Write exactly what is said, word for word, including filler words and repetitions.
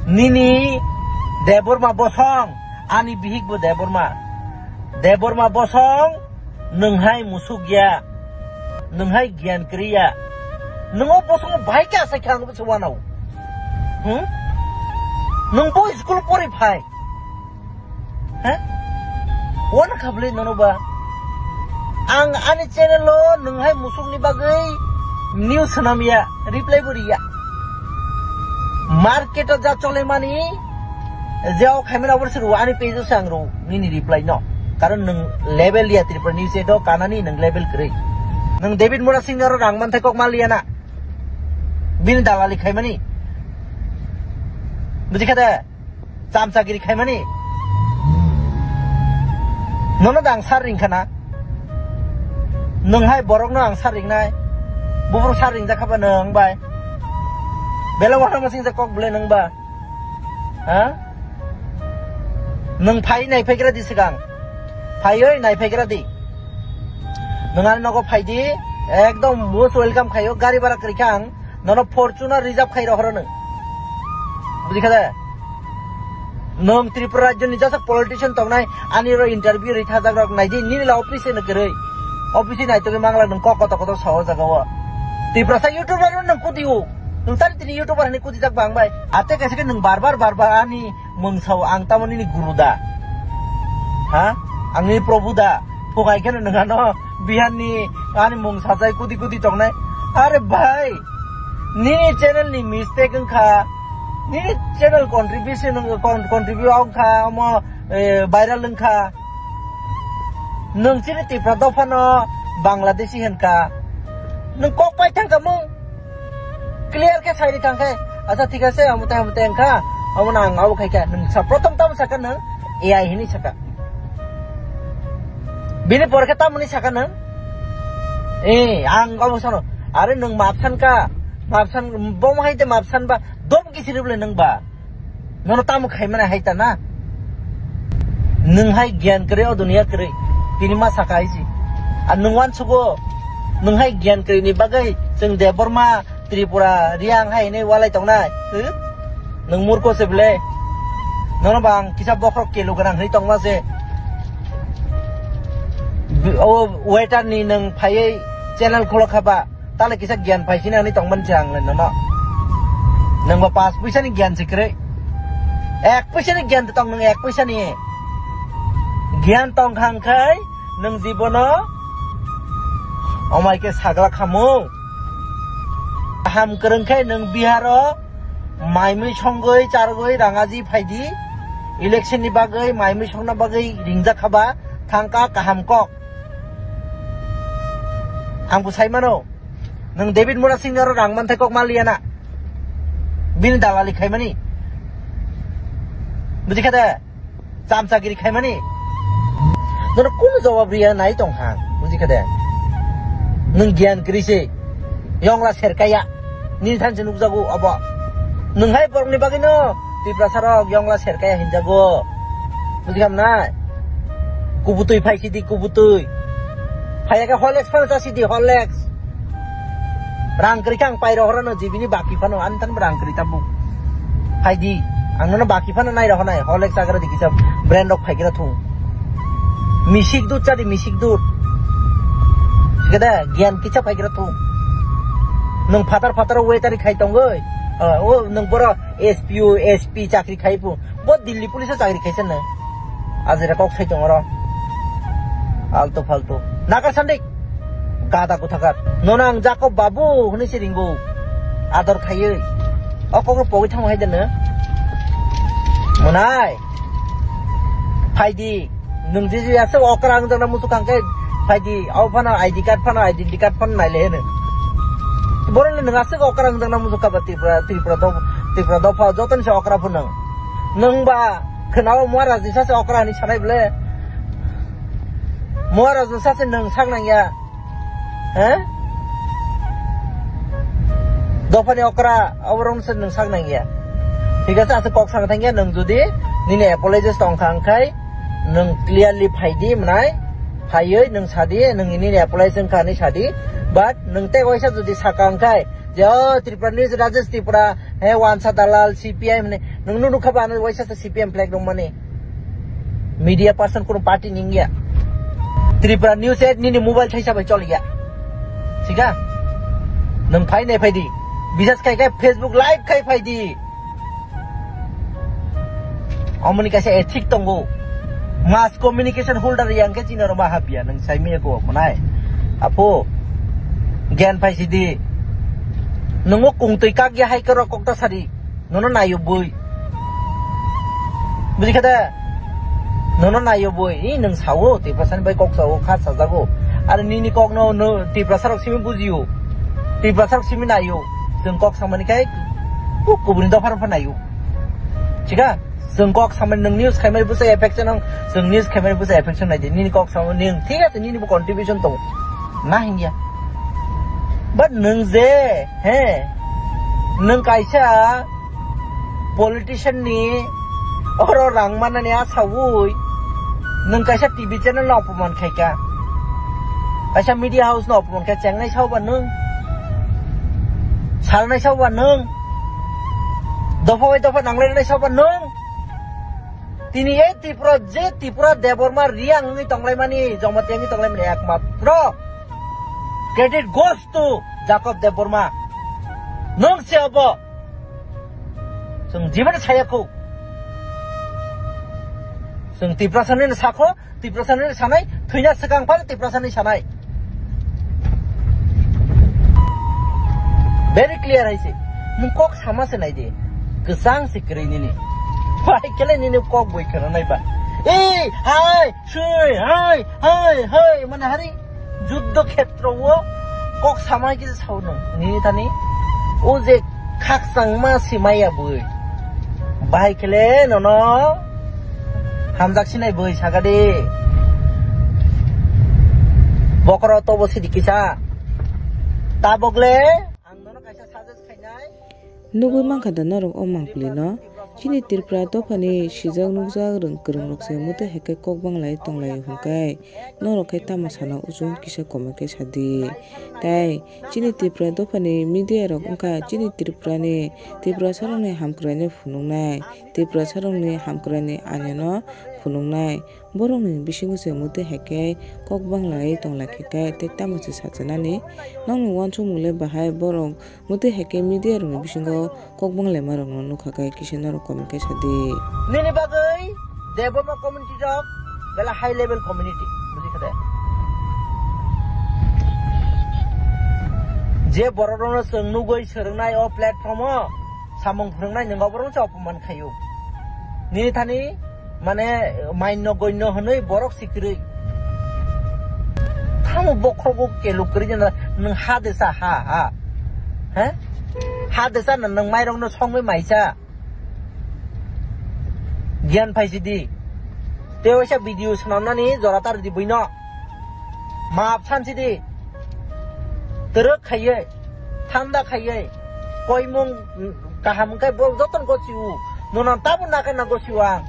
Nini Debbarma bosong, ani bihik bo Debbarma. Debbarma bosong, nwng hai musuk ya, nwng hai giyan kwrwi ya. Nwng o bosong bai khe asai khe ang bo se wanao. Hmm? Nwng bo school pori phai. Ha? Wana kha bwle nono ba? Ang ani channel o nwng hai musuk ni bagwi news swnam ya, reply bo riya. Market o ja chole mani, je o khaimani abo se rw, ani page o se ang rw, nini reply no. Karon nwng level ya Tripura News edo kanani nwng level kwrwi. Nwng David Murasing aro rang manthai kok mal ya na. Bini dalali khaimani. Buji kha de? Chamchagiri khaimani. Nono da ang sar ring khana. Nwng hai borok no ang sar ringnai. Bubruk sar ringjak kha ba nwng bai. Belai wahano masing jak kok bwle nwng ba. Ha? Nwng phai nai phaigra di swkang. Phai oi nai phaigra di. Nwng ani nogo phai di. Ekdom most welcome khaio. Gari bara kwrwi kha ang. Nono Fortuner reserve khai rohoro nwng. Buji kha de? Nwng Tripura rajyo ni jasa politician tongnai, ani ro interview ri thajak rok nai di, nini la office no kwrwi. Office nai togwi mangla nwng kok koto koto sa o jaga o. Tiprasa YouTuber no nwng kudi o. Nwng tari tini YouTuber hani kudi jak bang bai. Ate kaisa khe nwng bar bar bar bar ani mung sao ang tamo nini guru da. Ha? Ang nini Prabhu da. Phukai kheno nwng ano Biharni ani mung sajai kudi kudi tongnai. Are bhai, nini channel ni mistake wngkha. Nini channel contribution wng-, con-, contribute wngkha, omo, eh, viral wngkha. Nwng chini Tipra dophano Bangladeshi hinkha. Nwng kok pai thangkha mung. Clear khe sai rikha khe, acha thik ase, amo tei amo tei wngkha, amo no ang abo khai kha, nwng sa prothom tamo sakha nwng, A I hinwi sakha. Bini pore khe tamoni sakha nwng, eh, ang abo sano, are nwng map san kha, map san, bomo hai te map san ba, dom kisiri bole nwng ba. Nono tamo khaimani hai ta na? Nwng hai giyan kwrwi, o duniya kwrwi. Tini ma sakha hai si. A nwng uansugo, nwng hai giyan kwrwi ni bagwi chwng Debbarma, Tripura, Riang hai hinwi walai tongnai. Huh? Nwng murkho se bwle. Nono bang kisa bokhorok kelu gwnang hinwi tongma se. B-, o waiter ni nwng phaiwi channel khulok kha ba. Tale kisa giyan phai sini ani tongman chang le nono. Nwng ba pas puisa ni giyan se kwrwi. Ek puisa ni giyan tong nwng ek puisa ni. Giyan tong khang khai nwng jibono omai khe sagla khamu. Kaham kwrwng khai nwng Biharo mai mui songwi chargwi rangaji phaidi. Election ni bagwi mai mui songna bagwi ringjak khaba thangka kaham kok. Ang bo sai mano. Nwng David Murasing aro rang manthai kok maliya na. Bini dalali khaimani. Buji kha de? Chamchagiri khaimani. Nono kunu jawab riya nai tong kha. Buji kha de? Nwng giyan kwrwi se. Yongla serkaya. Nini thanse nukjago abo. Nwng hai borokni bagwi no Tiprasa rok yongla serkaya hinjago. Buji kha nai? Kubutwi phai sidi kubutwi. Phaiya khe Horlicks phano cha sidi Horlicks. Rang kwrwi khe ang pai rohorano jibini baki phano, ani thanbo rang kwrwi tabuk. Phaidi, ang nono baki phano nai rohonai, Horlicks chagra di kisa brand rok phaigra thung. Misik dud chadi, misik dud. Sikada, giyan kisa phaigra thung. Nwng phatar phatar waiter khai tongoi. O, o, nwng boro S P O, S P chakri khai pung. Bo Delhi police o chakri khaisa no. Ajira kok sai tong oro. Alto falto. Nakar sandik. Gada kothakar. Nono ang Jakob babu hwnwi se ringo. Ador khaiwi. O kok pogwi thangma hai deno. Monai. Phaidi. Nwng je je aswk okra wngjakna muchuk kha khe phaidi. Abo phano I D card phano identity card phano naile heno. Borok nwng aswk okra wngjakna muchuk kha ba Tripura, Tripura dopha, Tripura dopha jotoni se okra phano. Nwng ba khwnao Maharaj ni sache okra hinwi sanai bwle. Maharaj ni sache nwng sak nangya. He? Dophani okra, oborok se nwng sak nangya. Thik ase, ase kok sana thangya, nwng jodi nini apologies tong kha, wngkhai nwng clearly phaidi, mwnai phaiwi nwng sadi, nwng nini apologies wngkha hinwi sadi, but Nwng tei waisa jodi saka wngkhai je, "O Tripura News, Rajesh Tripura, he wansa dalal, C P I M," hwnwi, nwng nukha ba ano waisa se C P I M flag rwmani? Media person kunu party ni wngya. Tripura News at nini mobile thaisa bai choliya. Thika? Nwng phai nai phai di. Bisas khai khai Facebook live khai phai di. Omoni kaisa ethic tongo. Mass communication holder yang khe chini roma hapya, nwng sai miya ko manai. Apo, gyan phai sidi. Nungo kungtwi kak ya hai karo kok ta sadi. Nono nayo bui. Buji kha da? Nono nayo bui. I nwng sao, Tiprasa ni bai kok sao, kha sajago. Ar nini kok no, no, Tiprasa rok simi bujiyo. Tiprasa rok simi nayo. Chwng kok samani khai, ku-, kubuni dopha rok pha nayo. Thika? Chwng kok samani nwng news khaimani bwsa affection ang, chwng news khaimani bwsa affection nai di. Nini kok samani nwng, thik ase, nini bo contribution tongo. Na hingya. But nwng je, he, nwng kaisa politician ni oro rang manani asaui, nwng kaisa T V channel no opoman khaika. Kaisa media house no opoman khe chengnai sao ba nwng? Salnai sao ba nwng? Dopha bai dopha nanglainai sao ba nwng? Tini ei Tripura, je Tripura Debbarma Reang wngwi tonglaimani, Jamatia wngwi tonglaimani ekmatro credit goes to Jacob Debbarma. Nwng se obo. Chwng jiboni saya kho. Chwng Tiprasa ni sakho, Tiprasa ni sanai, thwina swkang phano Tiprasa ni sanai. Very clear hai se. Nwng kok sama se nai di. Kwchang se kwrwi nini. Bai kele nini kok boi khwna nai ba. Ei, hai, sui, hai, hai, hai, mane hari. Juddho khetrao kok samai kisa sao nwng, nini thani o je khakchangma simaya bwi. Bahai khele nono hamjak sinai bwi sagadi. Bokhoro tobo sidi kisa. Tabokle ang nono kaisa suggest khainai. Nugwi mankha da norok o mangpili no? Chini Tripura dophani sijak nukjak rwng kwrwng rok se mwtwi hai khe kok banglai tonglaio hwnkhe norok khe tamo sana uchu kisa comment khe sadi. Tai chini Tripura dophani media rok wngkha chini Tripura ni, Tiprasa rokni hamkrai no phunuknai, Tiprasa rokni hamkrai ni aina no phunuknai. Borokni bisingo se mwtwi hai khe kok banglai tonglaikha khe tei tamo se sachanani. Nokni uansukmung le bahai borok mwtwi hai khe media rokni bisingo kok banglaima rokno nukha khe kisa norok comment khe sadi. Nini bagwi Debbarma community rok bela high level community, buji kha de? Je borok rokno chwng nugwi swrwngnai o platform o samung phwrwngnai nwng oborok se opoman khaio. Nini thani mane mainno goinno hwnwi borok si kwrwi. Tamo bokhrogo kelu kwrwi jana nwng ha desa ha ha. He? Ha desa na nwng mairokno songwi maisa. Giyan phaisidi. Tei waisa video swnamnani jora tar di buino. Maap sansidi. Twrwk khaiwi, thanda khaiwi, koimung kaham wngkhe borok jotono gosiu. Nono tabuk nakha na gosiu ang.